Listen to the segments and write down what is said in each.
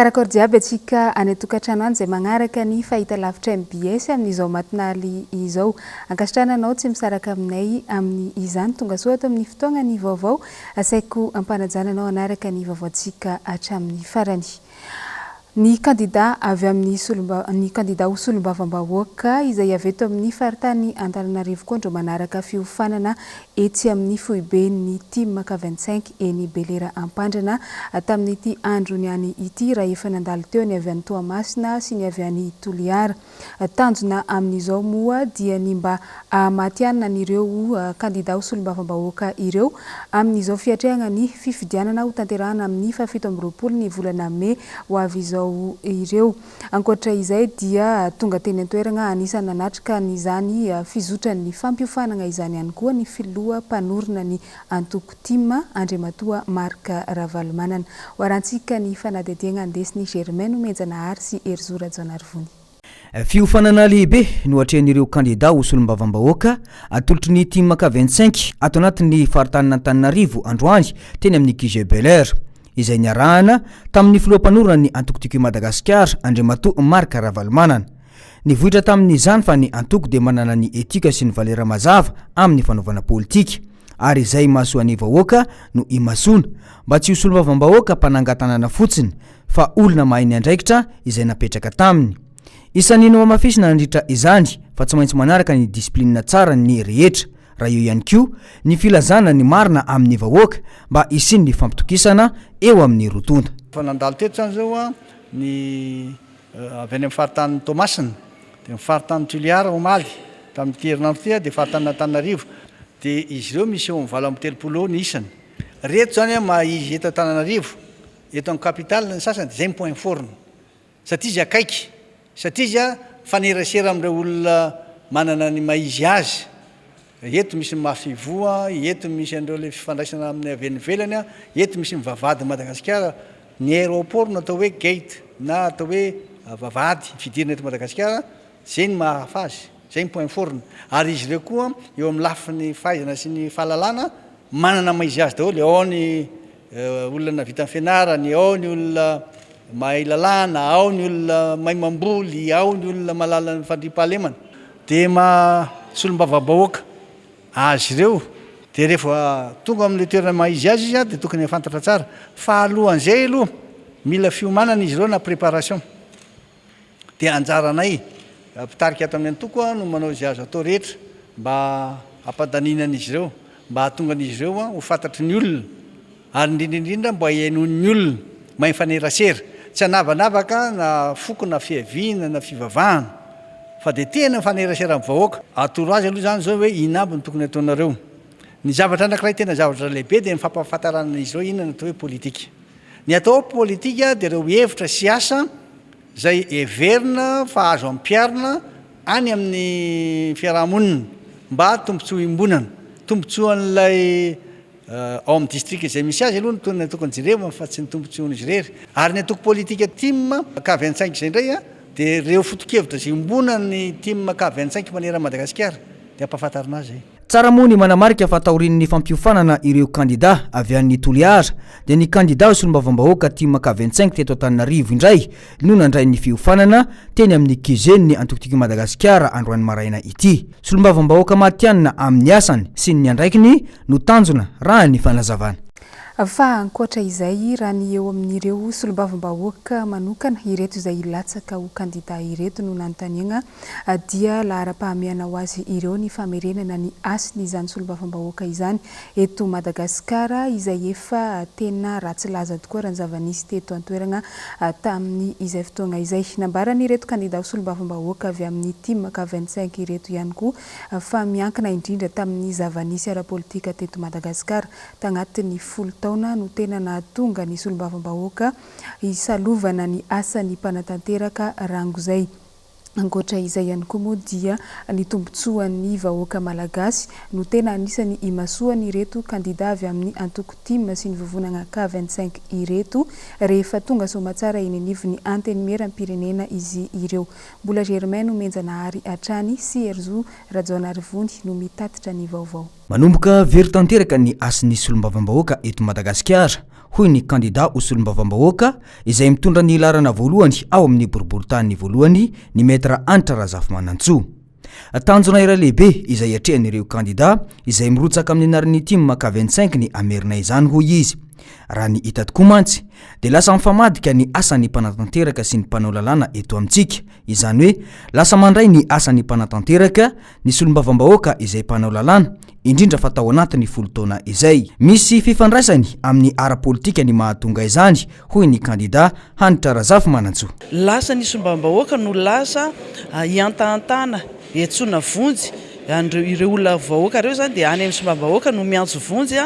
Karakôry jiaby antsika any an-tokantrano any izay magnaraka ny fahitalavitra mbs amin'izao matinaly izao. Ankasitrahana anao tsy misaraka aminay amin'izany. Tongasoa ato amin'ny fotoagnan'ny vaovao. Asaiko ampanajana anao hanaraka ny vaovaontsika hatramin'ny farany. Ny kandida avy amin'ny solomba ny kandida ho solombavambahoaka izay avy eto amin'ny faritany Antananarivo koa ndro manaraka fiofanana etsy amin'ny foiben'ny Tim K 25 eny Belera Ampandrana tamin'ity androny any ity raha efa nandalo teo ny avy any Toamasina sy ny avy any Toliara. Tanjona amin'izao moa dia ny mba hahamatihanina an'ireo kandida ho solombavambahoaka ireo amin'izao fiatrehana ny fifidianana hotanterahana amin'ny faha-27 ny volana mey ho avy izao ireo. Ankoatra izay dia tonga teny an-toerana anisan'ny nanatrika an'izany fizotran'ny fampiofanana izany ihany koa ny filoha mpanorina ny antoko tim, Andriamatoa Marc Ravalomanana. Ho arahantsika ny fanadihadiana andesin'i Germain Nomenjanahary sy Herizo Rajaonarivony. Fiofanana lehibe no atrehin'ireo kandidà ho solombavambahoaka atolotry ny Tim K 25 ato anatin'ny faritanin'Antananarivo androany teny amin'ny QG Bel Air, izay niarahana tamin'ny filoha mpanorina ny antoko Tiako i Madagasikara, Andriamatoa Marc Ravalomanana. Nivoitra tamin'izany fa ny antoko dia manana ny etika sy ny valera mazava amin'ny fanaovana politika, ary izay imasoan'ny vahoaka no imasoana, mba tsy ho solombavambahoaka mpanangan-tanàna fotsiny fa olona mahay ny andraikitra izay napetraka taminy. Isan'ny nohamafisina nandritra izany fa tsy maintsy manaraka ny discipline tsara ny rehetra, raha eo ihany koa ny filazana ny marina amin'ny vahoaka mba hisian'ny fampitokisana eo amin'ny roa tonta. Efa nandalo teto izany izao ny avy any amin'ny faritanin'i Toamasina, dia ny faritanin'i Toliara omaly, tamin'ity herinandro ity dia faritanin'Antananarivo, dia izy ireo misy eo amin'ny 38 eo ny isany. Ireto izany maha izy eto Antananarivo, eto amin'ny capitale ny sasany dia izay ny point fort-ny, satria izy akaiky, satria izy mifanerasera amin'ireo olona manana ny maha izy azy, eto misy ny masoivoho, eto misy an'ireo ilay fifandraisana amin'ny avy any ivelany, eto misy ny vavahadin'i Madagasikara, ny aéroport no atao hoe gate na atao hoe vavahady fidirana eto Madagasikara, izay no maha hafa azy, izay ny point fort-ny, ary izy ireo koa eo amin'ny lafiny fahaizana sy ny fahalalana manana maha izy azy daholo, ao ny olona nahavita ny fianarany, ao ny olona mahay lalàna, ao ny olona mahay mamboly, ao ny olona mahalala ny fandriampahalemana. Dia maha solombavambahoaka azy ireo, dia rehefa tonga amin'ilay toerana maha izy azy izy dia tokony hahafantatra tsara fa alohan'izay aloha mila fiomanana izy ireo na préparation. Dia anjaranay mpitarika ato amin'ny antoko no manao izay azo atao rehetra mba hampandaniana an'izy ireo, mba hahatonga an'izy ireo ho fantatry ny olona ary indrindra indrindra mba hihainoan'ny olona, mahay mifanerasera, tsy hanavanavaka na foko na fiaviana na fivavahana fa dia tena mifanerasera amin'ny vahoaka. Atoro azy aloha izany izao hoe inona aby no tokony hataonareo. Ny zavatra anankiray tena zavatra lehibe dia ny fampahafantarana an'izy ireo inona no atao hoe politika. Ny atao hoe politika dia ireo hevitra sy asa izay heverina fa azo ampiharina any amin'ny fiaraha-monina mba tombontsoa iombonana, tombontsoan'ilay ao amin'ny distrika izay misy azy aloha no tokony tokony jerevana fa tsy ny tombontsoan'izy irery. Ary ny antoko politika tim K 25 izay indray dia ireo foto-kevitra izay iombonan'ny tim K 25 manerana an'i Madagasikara dia ampahafantarina azy izay. Tsara moa ny manamarika fa taorian'ny fampiofanana ireo kandida avy any Toliara dia ny kandida ho solombavambahoaka tim K 25 teto Antananarivo indray no nandray ny fiofanana teny amin'ny QG-n'ny Antoko Tiako i Madagasikara androany maraina ity. Solombavambahoaka matihanina amin'ny asany sy ny andraikiny no tanjona raha ny fanazavana. Fa ankoatra izay, raha ny eo amin'ireo solombavambahoaka manokana, ireto izay hilatsaka ho kandida ireto no nanontaniana dia laharam-pahamehana ho azy ireo ny famerenana ny hasin'izany solombavambahoaka izany eto Madagasikara izay efa tena ratsy laza tokoa raha ny zava-nisy teto an-toerana tamin'izay fotoana izay. Nambaran'ireto kandida ho solombavambahoaka avy amin'ny tim K 25 ireto ihany koa fa miankina indrindra tamin'ny zava-nisy ara-politika teto Madagasikara tagnatin'ny folo taona no tena nahatonga ny solombavambahoaka hisalovana ny asan'ny mpanatanteraka rangozay. Ankoatra izay ihany koa moa dia ny tombontsoan'ny vahoaka malagasy no tena anisan'ny imasoan'ireto kandida avy amin'ny antoko tim sy ny vovonana K 25 ireto rehefa tonga soamatsara eny anivon'ny Antenimierampirenena izy ireo. Mbola Germain Nomenjanahary hatrany sy Herizo Rajaonarivony no mitatitra ny vaovao. Manomboka very tanteraka ny hasin'ny solombavambahoaka eto Madagasikara, hoy ny kandida ho solombavambahoaka izay mitondra ny laharana voalohany ao amin'ny boriborintany voalohany, ny Maître Hanitra Razafimanantsoa. Tanjona iray lehibe izay atrehan'ireo kandida izay mirotsaka amin'ny anaran'ny tim K 25 ny hamerina izany, hoy izy. Raha ny hita tokoa mantsy dia lasa mifamadika ny asan'ny mpanatanteraka sy ny mpanao lalàna eto amintsika, izany hoe lasa mandray ny asan'ny mpanatanteraka ny solombavambahoaka izay mpanao lalàna, indrindra fa tao anatin'ny folo taona izay. Misy fifandraisany amin'ny ara-politika ny mahatonga izany, hoy ny kandida Hanitra Razafimanantsoa. Lasa ny solombavambahoaka no lasa ihantahantana, iantsoana vonjy an'ireo ireo olona vahoaka ireo izany dia any amin'ny solombavambahoaka no miantso vonjy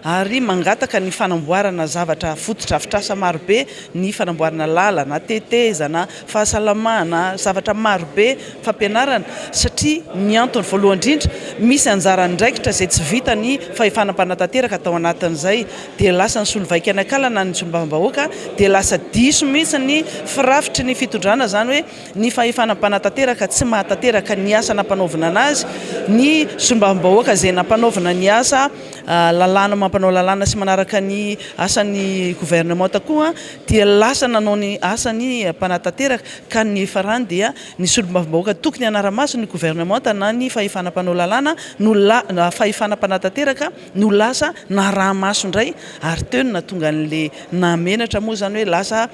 ary mangataka ny fanamboarana zavatra fotodrafitrasa marobe, ny fanamboarana lalana, tetezana, fahasalamana, zavatra marobe, fampianarana, satria ny antony voalohany indrindra misy anjara andraikitra izay tsy vita ny fahefana mpanatanteraka tao anatin'izay dia lasa nisolo vaika ny akalana ny solombavambahoaka dia lasa diso mihitsy ny firafitry ny fitondrana izany hoe ny fahefana mpanatanteraka tsy mahatanteraka ny asa nampanaovina anazy, ny solombavambahoaka izay nampanaovina ny asa lalàna mampanao lalàna sy manaraka ny asan'ny governemanta koa dia lasa nanao ny asany mpanatanteraka ka ny farany dia ny solombavambahoaka tokony hanara-maso ny governemanta na ny fahefana mpanao lalàna no la fahefana mpanatanteraka no lasa naraha-maso indray ary teo no nahatonga an'le nahamenatra moa izany hoe lasa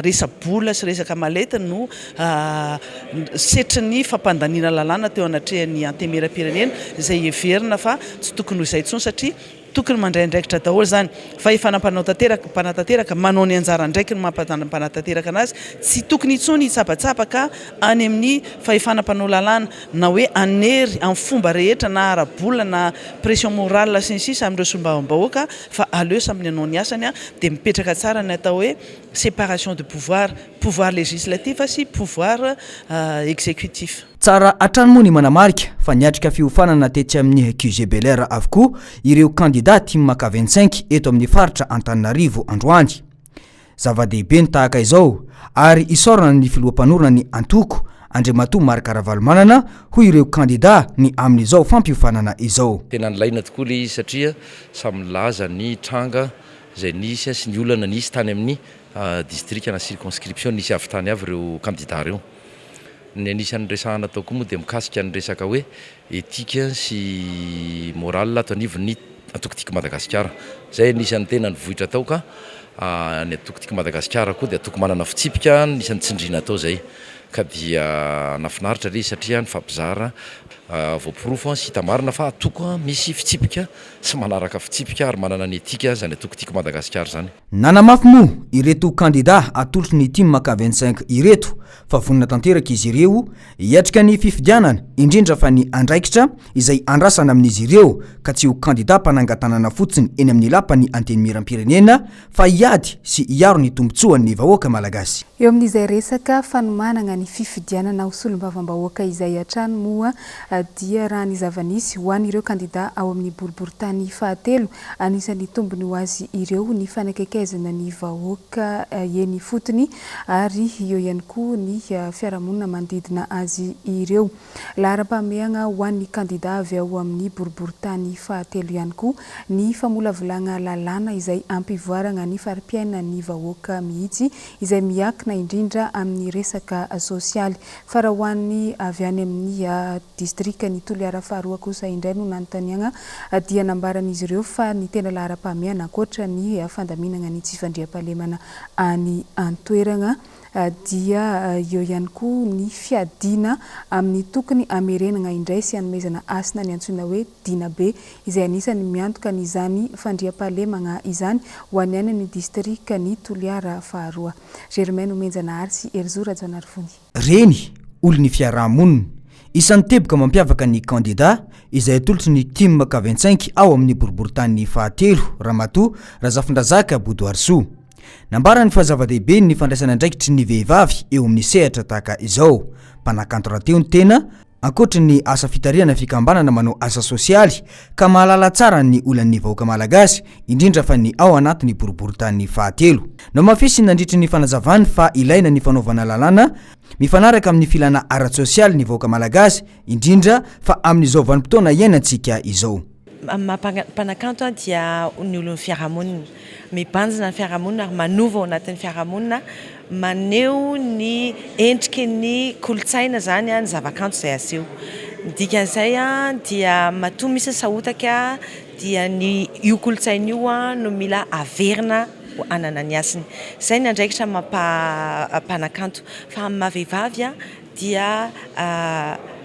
resa-bola sy resaka mallette no setrin'ny fampandaniana lalàna teo anatrehan'ny Antenimierampirenena izay heverina fa tsy tokony ho izay intsony satria tokony mandray andraikitra daholo izany. Fahefana mpanao tanteraka, mpanatanteraka manao ny anjara andraikiny maha mpanatanteraka anazy, tsy tokony intsony hitsabatsabaka any amin'ny fahefana mpanao lalàna na hoe hanery amin'ny fomba rehetra na ara-bola na pression morale sy ny sisa amin'ireo solombavambahoaka fa aleo samy nanao ny asany dia mipetraka tsara ny atao hoe séparation de pouvoir, pouvoir législatif sy pouvoir exécutif. Tsara hatrany moa ny manamarika fa niatrika fiofanana tetsy amin'ny QG Bel Air avokoa ireo kandida tim Maka 25 eto amin'ny faritra Antananarivo androany. Zava-dehibe ny tahaka izao ary isaorana ny filoha mpanorina ny antoko, Andriamatoa Marc Ravalomanana, hoy ireo kandida ny amin'izao fampiofanana izao. Tena nilaina tokoa ilay izy satria samy nilaza ny tranga izay nisy sy ny olana nisy tany amin'ny distrika na circonscription nisy avy tany avy ireo kandida ireo. Ny anisan'ny niresahana tao koa moa dia mikasika ny resaka hoe éthique sy morale ato anivon'ny antoko Tiako Madagasikara. Izay anisan'ny tena nivoitra tao ka ny antoko Tiako Madagasikara koa dia antoko manana fitsipika, anisan'ny tsindriana tao izay. Ka dia nahafinaritra ilay izy satria nifampizara voaporofo sy hita marina fa antoko misy fitsipika sy manaraka fitsipika ary manana ny éthique izany antoko Tiako Madagasikara izany. Nanamafy moa ireto kandida atolotry ny tim K 25 ireto fa vonona tanteraka izy ireo hiatrika ny fifidianana, indrindra fa ny andraikitra izay andrasana amin'izy ireo ka tsy ho kandida mpanangan-tanana fotsiny eny amin'ny lapan'ny Antenimierampirenena fa hiady sy hiaro ny tombontsoan'ny vahoaka malagasy. Eo amin'izay resaka fanomanana ny fifidianana ho solombavambahoaka izay hatrany moa dia raha ny zava-nisy ho an'ireo kandida ao amin'ny boriborintany fahatelo, anisan'ny tombony ho azy ireo ny fanakaikaizana ny vahoaka eny ifotony ary eo ihany koa ny fiarahamonina manodidina azy ireo. Laharam-pahamehagna ho an'ny kandida avy ao amin'ny boriborintany fahatelo ihany koa ny famolavolagna lalàna izay hampivoaragna ny fari-piainan'ny vahoaka mihitsy izay miankina indrindra amin'ny resaka sosialy. Fa raha ho an'ny avy any amin'ny distrikan'i Toliara faharoa kosa indray no nanontaniagna dia nambaran'izy ireo fa ny tena laharam-pahamehana ankoatra ny fandaminagna ny tsy fandriampahalemana any an-toeragna dia eo ihany koa ny fiadiana amin'ny tokony hamerenagna indray sy hanomezana hasina ny antsoina hoe Dinabe izay anisan'ny miantoka an'izany fandriampahalemagna izany ho an'ny any amin'ny distrikan'i Toliara faharoa. Germain Nomenjanahary sy Herizo Rajaonarivony. Reny, olon'ny fiaraha-monina. Isan'ny teboka mampiavaka ny kandida izay atolotry ny tim K 25 ao amin'ny boriborintany fahatelo, Ramatoa Razafindrazaka Bodoarisoa. Nambarany fa zava-dehibe ny fandraisana andraikitry ny vehivavy eo amin'ny sehatra tahaka izao. Mpanakanto rahateo ny tena, ankoatry ny asa fitarihana fikambanana manao asa sosialy, ka mahalala tsara ny olan'ny vahoaka malagasy, indrindra fa ny ao anatin'ny boriborintany fahatelo. Nohamafisiny nandritry ny fanazavany fa ilaina ny fanaovana lalàna mifanaraka amin'ny filana ara-tsosialy ny vahoaka malagasy, indrindra fa amin'izao vanim-potoana iainantsika izao. Amin'ny maha mpanakanto dia ny olon'ny fiarahamonina. Mibanjina ny fiarahamonina ary manova ao anatin'ny fiarahamonina, maneho ny endriky ny kolontsaina izany ny zavakanto izay aseho. Ny dikan'izay dia matoa misy ny sahotaka dia ny io kolontsaina io no mila averina hanana ny hasiny. Izay ny andraikitra amin'ny maha mpanakanto. Fa amin'ny maha vehivavy dia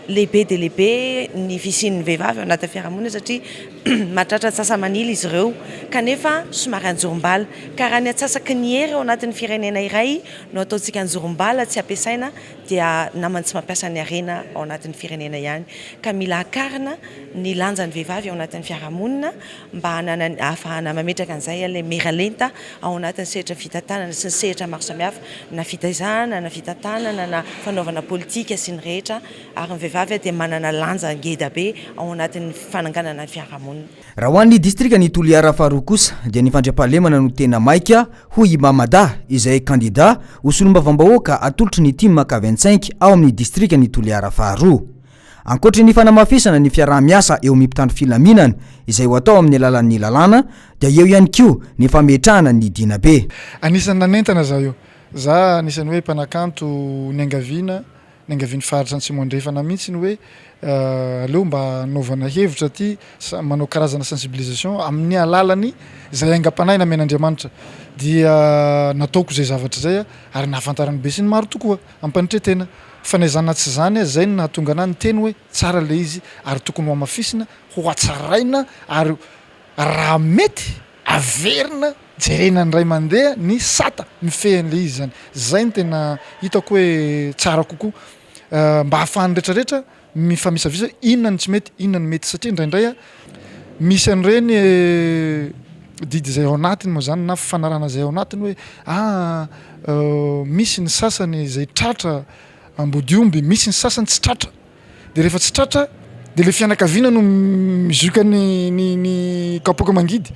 lehibe dia lehibe ny fisian'ny vehivavy ao anatin'ny fiarahamonina satria mahatratra antsasa-manila izy ireo kanefa somary anjorom-bala. Ka raha ny antsasaky ny hery ao anatin'ny firenena iray no ataontsika anjorom-bala tsy ampiasaina dia naman'ny tsy mampiasa ny harena ao anatin'ny firenena ihany. Ka mila akarina ny lanjan'ny vehivavy ao anatin'ny fiarahamonina mba hananany ahafahana mametraka an'izay ilay miralenta ao anatin'ny sehatra fitantanana sy ny sehatra maro samihafa na fitaizana na fitantanana na fanaovana politika sy ny rehetra ary ny vehivavy dia manana lanja ngeda be ao anatin'ny fananganana ny fiarahamonina. Raha ho an'ny distrikan'i Toliara faharoa kosa dia ny fandriampahalemana no tena maika hoy i Mamada izay kandida ho solombavambahoaka atolotry ny tim K 25 ao amin'ny distrikan'i Toliara faharoa. Ankoatry ny fanamafisana ny fiaraha-miasa eo amin'ny mpitandro filaminana izay ho atao amin'ny alalan'ny lalàna dia eo ihany koa ny fametrahana ny dinabe. Anisan'ny nanentana za io. Za anisan'ny hoe mpanakanto niangaviana, niangavian'ny faritra Antsimo Andrefana mihitsy ny hoe aleo mba hanaovana hevitra aty, manao karazana sensibilisation amin'ny alalan'ny izay aingam-panahy namen'Andriamanitra. Dia nataoko izay zavatra izay ary nahafantaran'ny besinimaro tokoa. Ampanetretena. Fa na izany na tsy izany, izay no nahatonga anah niteny hoe tsara ilay izy ary tokony ho hamafisina, ho hatsaraina ary raha mety averina jerena indray mandeha ny sata mifehy an'ilay izy izany. Izay no tena hitako hoe tsara kokoa mba hahafahan'ny rehetrarehetra mifamisavisa hoe inona no tsy mety, inona no mety satria indraindray misy an'ireny didy izay ao anatiny moa izany na fifanarahana izay ao anatiny hoe ah misy ny sasany izay tratra ambodiomby, misy ny sasany tsy tratra, de rehefa tsy tratra de le fianakaviana no mizoka ny ny ny kapoaka mangidy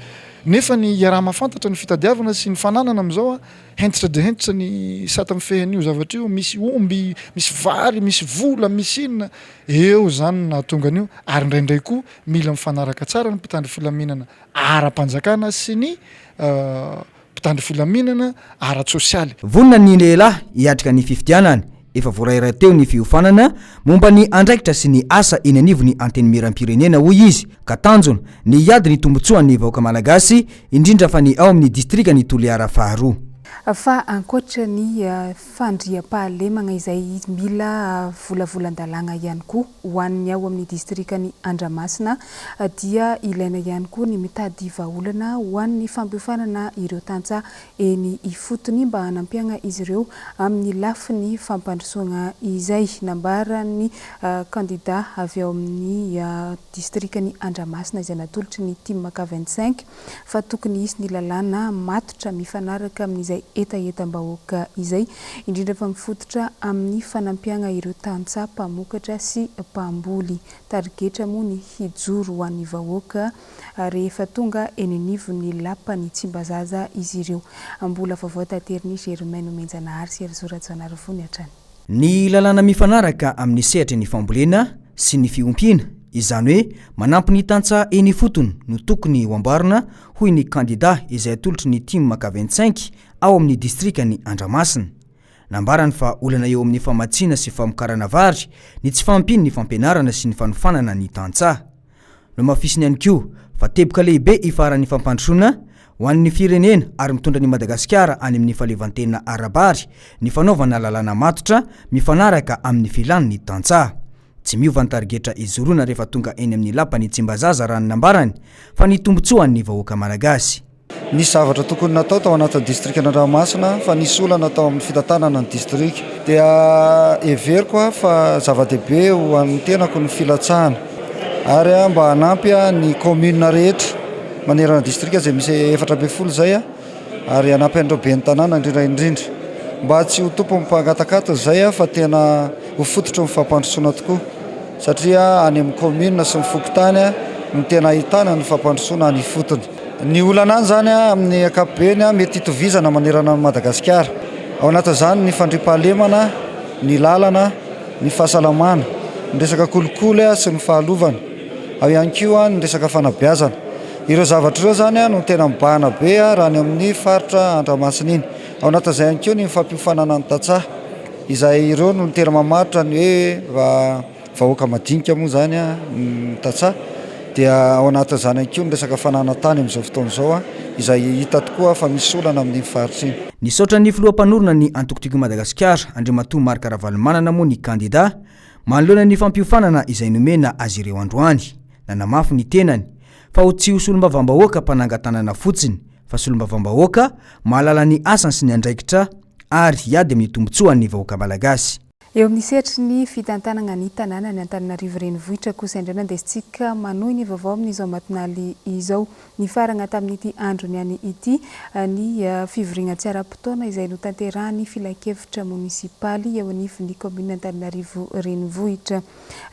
nefa ny iaraha-mahafantatra ny fitadiavana sy ny fananana amin'izao a Hentitra dia hentitra ny sata mifehy an'io zavatra io, misy omby, misy vary, misy vola, misy inona, eo izany no nahatonga an'io, ary indraindray koa mila mifanaraka tsara ny mpitandro filaminana ara-panjakana sy ny mpitandro filaminana ara-tsosialy. Vonona ny lehilahy hiatrika ny fifidianana. Efa voaray rahateo ny fiofanana momba ny andraikitra sy ny asa eny anivon'ny Antenimierampirenena, hoy izy, ka tanjona ny hiady ny tombontsoan'ny vahoaka malagasy, indrindra fa ny ao amin'ny distrikan'i Toliara faharoa. Fa ankoatra ny fandriampahalemagna izay mila volavolan-dalàgna ihany koa ho an'ny ao amin'ny distrikan'i Andramasina dia ilaina ihany koa ny mitady vahaolana ho an'ny fampiofanana ireo tantsaha eny ifotony mba hanampiagna izy ireo amin'ny lafiny fampandrosoagna izay nambaran'ny kandida avy ao amin'ny distrikan'i Andramasina izay natolotry ny Tim K 25 fa tokony hisy ny lalàna matotra mifanaraka amin'izay hetahetam-bahoaka izay, indrindra fa mifototra amin'ny fanampiagna ireo tantsaha mpamokatra sy mpamboly. Tarigetra moa ny hijoro ho an'ny vahoaka rehefa tonga eny anivon'ny lapan'i Tsimbazaza izy ireo. Mbola vaovao taterin'i Germain Nomenjanahary sy Herizo Rajaonarivony hatrany. Ny lalàna mifanaraka amin'ny sehatry ny fambolena sy ny fiompiana, izany hoe manampy ny tantsaha eny ifotony no tokony ho amboarina, hoy ny kandida izay atolotry ny tim K 25 ao amin'ny distrikan'i Andramasina. Nambarany fa olana eo amin'ny famatsiana sy famokarana vary ny tsy fahampian'ny fampianarana sy ny fanofanana ny tantsaha. Nohamafisiny ihany koa fa teboka lehibe ifaharan'ny fampandrosoana ho an'ny firenena ary mitondra an'i Madagasikara any amin'ny fahaleovantena ara-bary ny fanaovana lalàna matotra mifanaraka amin'ny filan'ny tantsaha. Tsy miova ny tarigetra ijoroana rehefa tonga eny amin'ny lapan'i Tsimbazaza raha ny nambarany fa ny tombontsoan'ny vahoaka malagasy. Nisy zavatra tokony natao tao anatin'ny distrikan'Andramasina fa nisy olana tao amin'ny fitantanana ny distrika. Dia heveriko fa zava-dehibe ho an'ny tenako ny filatsahana ary mba hanampy ny commune rehetra manerana ny distrika izay misy 14 izay ary hanampy an'ireo ben'ny tanàna indrindra indrindra mba tsy ho tompon'ny mpangatak'atiny izay fa tena ho fototry ny fampandrosoana tokoa satria any amin'ny commune sy ny fokontany no tena ahitana ny fampandrosoana any ifotony. Ny olana any izany amin'ny ankapobeny mety hitovizana manerana an'i Madagasikara. Ao anatin'izany ny fandriampahalemana, ny lalana, ny fahasalamana, ny resaka kolikoly sy ny fahalovana. Ao ihany koa ny resaka fanabeazana. Ireo zavatra ireo izany no tena mibahana be raha any amin'ny faritra Andramasina iny. Ao anatin'izay ihany koa ny fampiofanana ny tantsaha, izay ireo no tena mamaritra ny hoe vahoaka madinika moa izany ny tantsaha. Dia ao anatin'izany ihany koa ny resaka fananan-tany amin'izao fotoana izao izay hita tokoa fa misy olana amin'iny faritra iny. Nisaotra ny filoha mpanorina ny antoko Tiako i Madagasikara, Andriamatoa Marc Ravalomanana moa ny kandida, manoloana ny fampiofanana izay nomena azy ireo androany. Nanamafy ny tenany fa ho tsy ho solombavambahoaka mpanangan-tanana fotsiny fa solombavambahoaka mahalala ny asany sy ny andraikitra ary hiady amin'ny tombontsoan'ny vahoaka malagasy. Eo amin'ny sehatry ny fitantanana ny tanànan'i Antananarivo Renivohitra kosa indray nandesintsika manohy ny vaovao amin'izao matinaly izao. Nifarana tamin'ity androny ihany ity ny fivoriana tsy ara-potoana izay notanterahan'ny filankevitra monisipaly eo anivon'ny kaominina Antananarivo Renivohitra.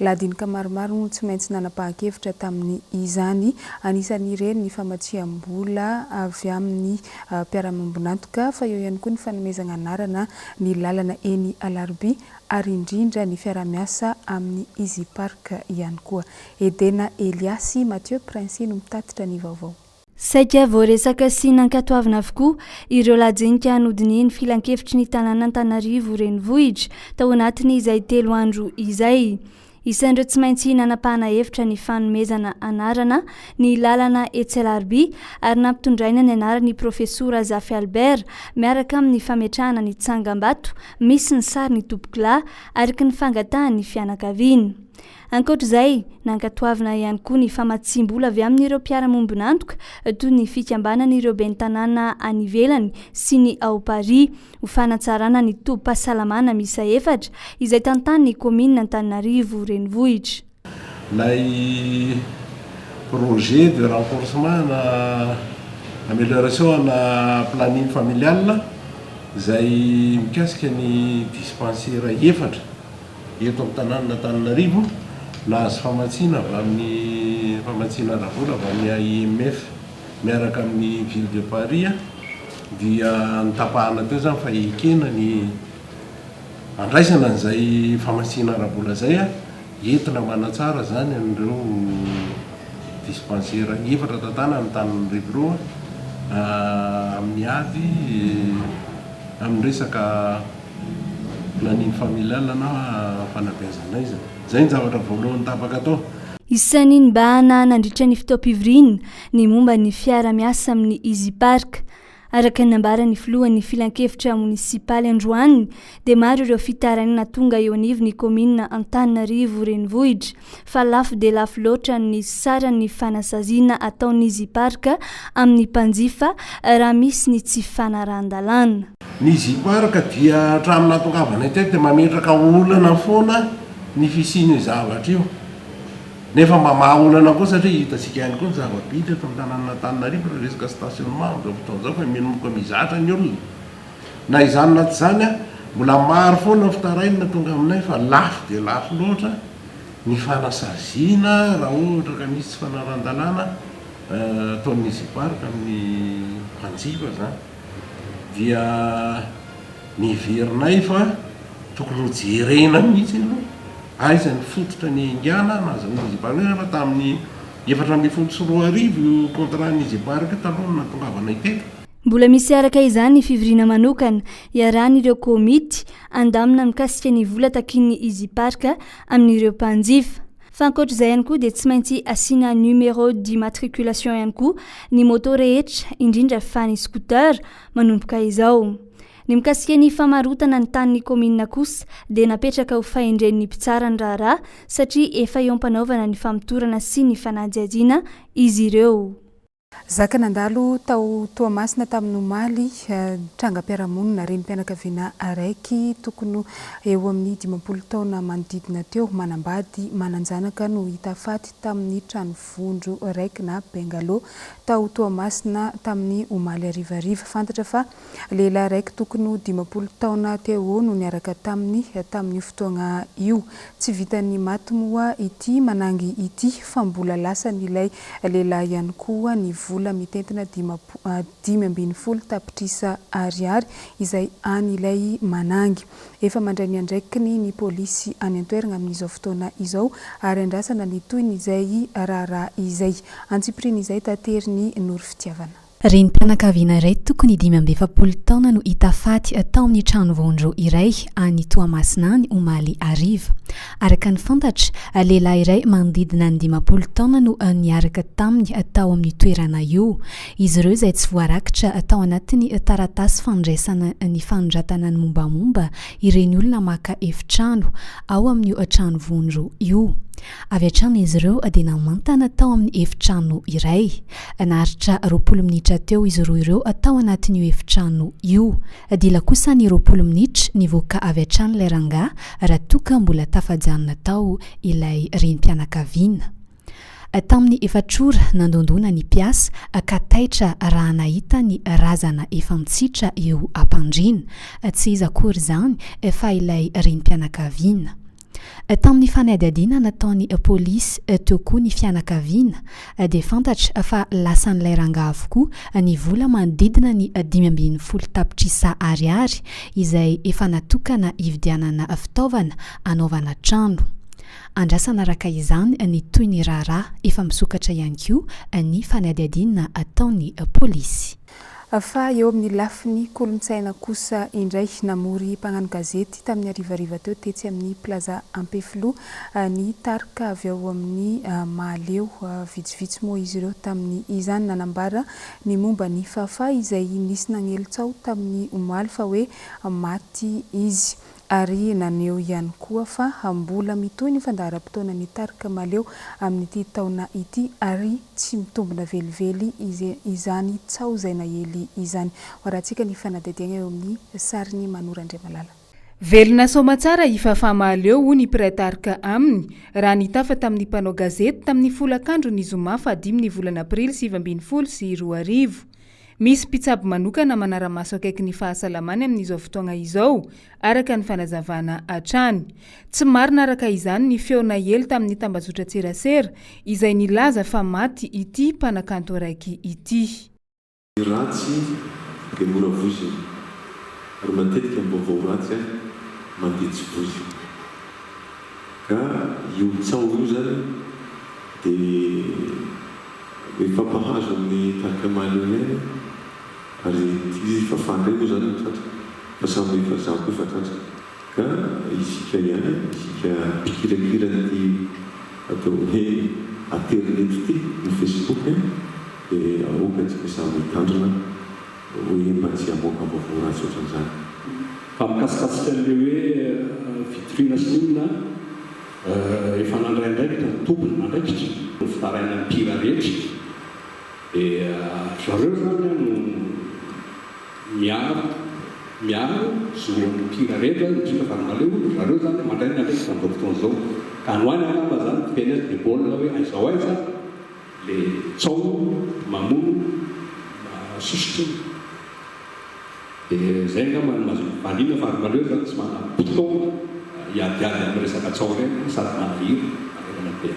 Lahadinika maromaro no tsy maintsy nanapahan-kevitra tamin'izany. Anisan'ireny ny famatsiam-bola avy amin'ny mpiara-miombon'antoka, fa eo ihany koa ny fanomezana anarana ny lalana eny Alarobia ary indrindra ny fiaraha-miasa amin'ny Easy Park ihany koa. Edena Eliasy Mathieu Princy no mitatitra ny vaovao. Saika voaresaka sy nankatoavina avokoa ireo lahajinika nodinihin'ny filankevitry ny tanàn'Antananarivo Renivohitra tao anatin'izay telo andro izay. Isan'ireo tsy maintsy nanapahana hevitra ny fanomezana anarana ny lalana etsy Alarobia ary nampitondraina ny anaran'ny Profesora Zafy Albert miaraka amin'ny fametrahana ny tsangambato misy ny sarin'ny tompokolahy araka ny fangatahan'ny fianakaviana. Ankoatra izay, nankatoavina ihany koa ny famatsiam-bola avy amin'ireo mpiara-mombon'antoka toy ny fikambanan'ireo ben'ny tanàna any ivelany sy ny ao Paris ho fanatsarana ny tobim-pahasalamana miisa efatra izay tantanin'ny kaominina Antananarivo Renivohitra. Ilay projet de renforcement na amélioration ana planning familial izay mikasika ny dispensaire efatra. Eto amin'ny tanànan'Antananarivo, nahazo famatsiana avy amin'ny famatsiana ara-bola avy amin'ny AIMF miaraka amin'ny Ville de Paris dia notapahana teo izany fa ekena ny andraisana an'izay famatsiana ara-bola izay entina manatsara izany an'ireo dispensaires efatra tantanan'ny Antananarivo ireo amin'ny ady amin'ny resaka Planning familial na fanabeazana aiza. Izay ny zavatra voalohany tapaka tao. Isan'ny nibahana nandritra ny fotoam-pivoriana ny momba ny fiara-miasa amin'ny Easy Park. Araka ny nambaran'ny filohan'ny filankevitra monisipaly androany dia maro ireo fitarainana tonga eo anivon'ny kaominina Antananarivo Renivohitra fa lafo dia lafo loatra ny saran'ny fanasaziana ataon'ny Easy Park amin'ny mpanjifa raha misy ny tsy fanarahan-dalàna. Ny Zipark dia hatramin'ny nahatongavanay teto dia mametraka olana foana ny fisian'io zavatra io. Nefa mamaha olana koa satria hitantsika ihany koa ny zava-bita eto amin'ny tanànan'Antananarivo raha resaka stationnement amin'izao fotoana izao fa minomoka mizatra ny olona. Na izany na tsy izany, mbola maro foana ny fitarainana tonga aminay fa lafo dia lafo loatra ny fanasaziana raha ohatra ka misy tsy fanarahan-dalàna ataon'ny Zipark amin'ny mpanjifa izany. dia neverinay fa tokony ho jerena mihitsy aloha aiza ny fototra niaingàna nahazahoana Easy Park nefa tamin'ny 2014 io contrat ny Easy Park io talohan'ny nahatongavanay teto. Mbola misy araka izany ny fivoriana manokana iarahan'ireo komity handamina mikasika ny vola takian'ny Easy Park amin'ireo mpanjifa. Fa ankoatra izay ihany koa dia tsy maintsy asiana numéro d'immatriculation ihany koa ny moto rehetra, indrindra fa ny scooter, manomboka izao. Ny mikasika ny famarotana ny tanin'ny kaominina kosa dia napetraka ho fahendren'ny mpitsara ny raharaha satria efa eo am-panaovana ny famotorana sy ny fanadihadiana izy ireo. Zaka nandalo tao Toamasina tamin'ny omaly, trangam-piarahamonina, renim-pianakaviana araiky tokony ho eo amin'ny 50 taona manodidina teo, manambady, manan-janaka no hita faty tamin'ny trano vondro raiky na bungalow tao Toamasina tamin'ny omaly harivariva. Fantatra fa Lehilahy araiky tokony ho 50 taona teo ho eo no niaraka taminy tamin'io fotoagna io. Tsy vitan'ny maty moa ity manangy ity fa mbola lasan'ilay lehilahy ihany koa ny vola mitentina 15 tapitrisa ariary izay an'ilay manangy. Efa mandray ny andraikiny ny polisy any an-toerana amin'izao fotoana izao ary andrasana ny tohin'izay raharaha izay. Antsipirian'izay taterin'i Noro Fitiavana. Renim-pianakaviana iray tokony 45 taona no hita faty tao amin'ny trano vaondro iray any Toamasina any omaly hariva. Araka ny fantatra, lehilahy iray manodidina ny 50 taona no niaraka taminy tao amin'io toerana io. Izy ireo izay tsy voarakitra tao anatin'ny taratasy fandraisana ny fanoratana ny mombamomba ireny olona maka efitrano ao amin'io trano vondro io. Avy hatrany izy ireo dia namantana tao amin'ny efitrano iray. Naharitra 20 minitra teo izy roa ireo tao anatin'io efitrano io. Dila kosa ny 20 minitra, nivoaka avy hatrany ilay rangahy raha toa ka mbola tafajanona tao ilay renim-pianakaviana. Tamin'ny efatr'ora, nandondona ny mpiasa ka taitra raha nahita ny razana efa mitsitra eo am-pandriana. Tsy iza akory izany fa ilay renim-pianakaviana. Tamin'ny fanadihadiana nataon'ny polisy teo koa ny fianakaviana dia fantatra fa lasan'ilay rangahy avokoa ny vola manodidina ny 15 tapitrisa ariary izay efa natokana hividianana fitaovana hanaovana trano. Andrasana araka izany ny tohin'ny raharaha efa misokatra ihany koa ny fanadihadiana ataon'ny polisy. Fa eo amin'ny lafiny kolontsaina kosa indray, namory mpagnano gazety tamin'ny harivariva teo tetsy amin'ny Plaza Ampefiloha ny tarika avy ao amin'ny Mahaleo. Vitsivitsy moa izy ireo tamin'izany nanambara ny momba ny Fafa izay nisy nagnely tsaho tamin'ny omaly fa hoe maty izy. ary naneho ihany koa fa mbola mitohy ny fandaharam-potoanan'ny tarika Mahaleo amin'ity taona ity ary tsy mitombina velively izany tsaho izay naely izany. Hoarahantsika ny fanadihadiana eo amin'ny sarin'i Manoro Andriamalala. Velona soamatsara i Fafah Mahaleo hoy ny mpiray tarika aminy raha nitafa tamin'ny mpanao gazety tamin'ny folakandron'ny zoma fahadimy ny volana aprily 2019. Misy mpitsabo manokana manara-maso akaiky ny fahasalamany amin'izao fotoagna izao, araka ny fanazavana hatrany. Tsy marina araka izany ny feo naely tamin'ny tambajotran-tserasera izay nilaza fa maty ity mpanakanto araiky ity. Ny ratsy dia mora voizina, ary matetika ny vaovao ratsy mandeha tsy voizina. Ka io tsaho io izany dia mifampahazo amin'ny tarika Mahaleo ihany ary ity Fafah indray moa izany no tratra fa samy efa izaho koa efa tratra ka isika ihany isika mpikirakira an'ity atao hoe aterineto ity ny Facebook dia aoka isika samy hitandrina hoe mba tsy hamoaka vaovao ratsy ohatran'izany. Fa mikasikasika an'ilay hoe fitoriana sy ny inona, efa nandray andraikitra ny tompon andraikitra ny fitarainan'ny mpihira rehetra dia ry zareo izany no miaro miaro zo an'ny mpihira rehetra indrindra fa ny mahaleo ry zareo izany mandray ny andraikitra amin'izao fotoana izao ka any ho any angamba izany miteny azy be baolina hoe aiza ho aiza le tsao mamono sosotra iny. Dia izay angamba no azo valiana fa ry Mahaleo izany tsy manam-potoana hiadiady amin'ny resaka tsaho ireny sady manahira manerana be.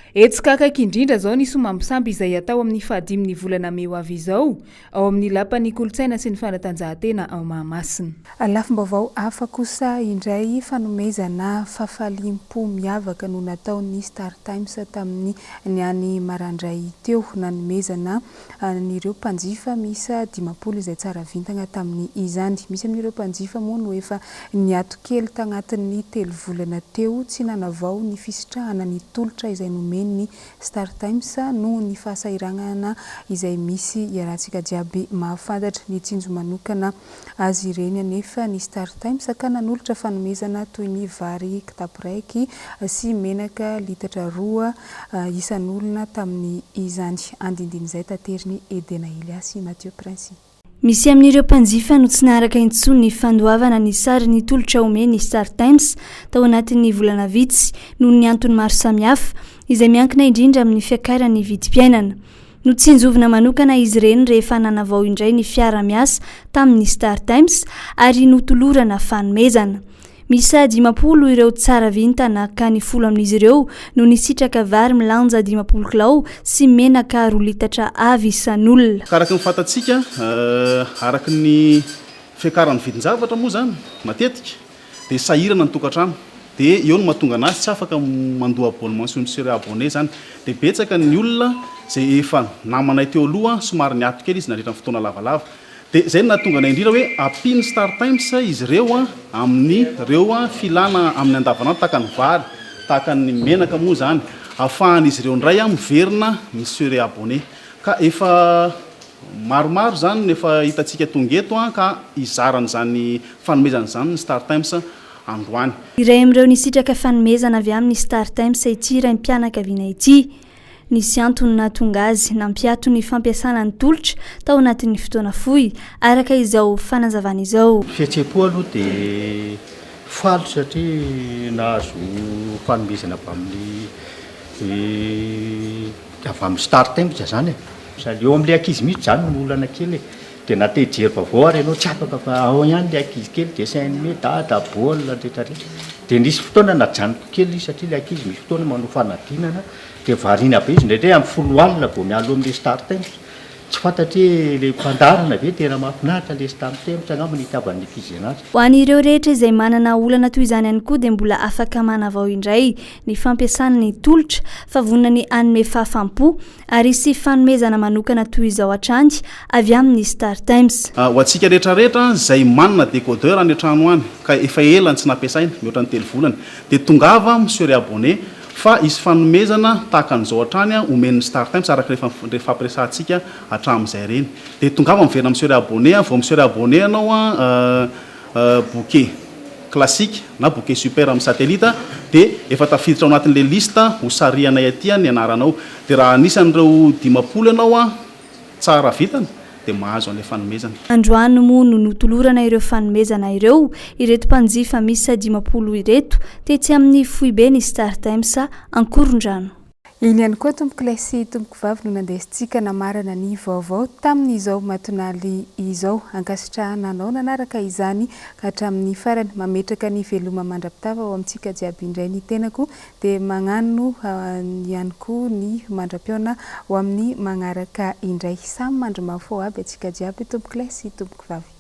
Hetsika akaiky indrindra izao ny somambisamby izay hatao amin'ny fahadimin'ny volana mey ho avy izao, ao amin'ny Lapan'ny kolontsaina sy ny fanatanjahantena ao Mahamasina. Lafim-baovao hafa kosa indray, fanomezana fahafaliam-po miavaka no nataon'ny StarTimes tamin'ny ny any maraindray teo, nanomezana an'ireo mpanjifa miisa 50 izay tsara vintana tamin'izany. Misy amin'ireo mpanjifa moa no efa niato kely tagnatin'ny telo volana teo tsy nanavao ny fisitrahana ny tolotra izay nomen'ny StarTimes noho ny fahasahiranana izay misy iarahantsika jiaby mahafantatra. Nitsinjo manokana azy ireny anefa ny StarTimes ka nanolotra fanomezana toy ny vary kitapo raiky sy menaka litatra roa isan'olona tamin'izany. Andindin'izay taterin'i Edena Elias sy Mathieu Princy. Misy amin'ireo mpanjifa no tsy naharaka intsony ny fandoavana ny sarin'ny tolotra omen'ny StarTimes tao anatin'ny volana vitsy noho ny antony maro samihafa, izay miankina indrindra amin'ny fiakaran'ny vidim-piainana. Notsinjovina manokana izy ireny rehefa nanavao indray ny fiara-miasa tamin'ny StarTimes ary notolorana fanomezana. Miisa 50 ireo tsara vintana ka ny folo amin'izy ireo no nisitraka vary milanja 50 kilao sy menaka roa litatra avy isan'olona. Ka araka ny fantatsika, araka ny fiakaran'ny vidin-javatra moa izany matetika dia sahirana ny tokantrano dia eo no mahatonga anazy tsy afaka mandoa abonnement sy mi-se re-abonner izany. Dia betsaka ny olona izay efa namanay teo aloha somary niato kely izy nandritra ny fotoana lavalava. Dia izay no nahatonga anay indrindra hoe ampian'ny StarTimes izy ireo amin'ireo filana amin'ny andavanandro tahaka ny vary, tahaka ny menaka moa izany, ahafahan'izy ireo indray miverina mi-se re-abonner. Ka efa maromaro izany no efa hitantsika tonga eto ka hizara an'izany fanomezana izany ny StarTimes androany. Iray amin'ireo nisitraka fanomezana avy amin'ny StarTimes ity raim-pianakaviana ity. Nisy antony nahatonga azy nampiato ny fampiasana ny tolotra tao anatin'ny fotoana fohy, araka izao fanazavana izao. Ny fihetseham-po aloha dia faly satria nahazo fanomezana avy amin'ny avy amin'ny StarTimes izany e. Eo amin'ilay ankizy mihitsy izany no olana kely e. Dia na te hijery vaovao ary ianao tsy afaka fa ao ihany ilay ankizy kely, dessin animé, dada, baolina, rehetrarehetra. Dia nisy fotoana najanoko kely izy satria ilay ankizy misy fotoana manao fanadinana dia variana be izy, indraindray amin'ny folo alina vao miala eo amin'ilay StarTimes. Tsy fantatro hoe ilay mpandaharana ve tena mahafinaritra ilay StarTimes angamba ny itiavan'ny ankizy anazy. Ho an'ireo rehetra izay manana olana toy izany ihany koa dia mbola afaka manavao indray ny fampiasana ny tolotra fa vonona ny hanome fahafaham-po ary hisy fanomezana manokana toy izao hatrany avy amin'ny StarTimes. Ho antsika rehetra rehetra izay manana décodeur any an-trano any ka efa ela no tsy nampiasaina, mihoatra ny telo volana, dia tongava mi se réabonner fa hisy fanomezana tahaka an'izao hatrany omen'ny StarTimes araka ireo efa nifampiresahantsika hatramin'izay ireny. Dia tongava miverina mi se réabonner, vao mi se réabonner ianao bouquet classique na bouquet super amin'ny satellite dia efa tafiditra ao anatin'ilay liste ho sarihanay aty ny anaranao. Dia raha anisan'ireo 50 ianao tsara vintana dia mahazo an'ilay fanomezana. Androany moa no notolorana ireo fanomezana ireo ireto mpanjifa miisa 50 ireto tetsy amin'ny foiben'ny StarTimes Ankorondrano. Iny ihany koa tompokolahy sy tompokovavy no nandesintsika namarana ny vaovao tamin'izao matonaly izao. Ankasitrahana anao nanaraka izany ka hatramin'ny farany. Mametraka ny veloma mandra-pitava ho amintsika jiaby indray ny tenako dia magnano ihany koa ny mandra-pihaona ho amin'ny magnaraka indray. Samy mandry mafy ao aby antsika jiaby tompokolahy sy tompokovavy.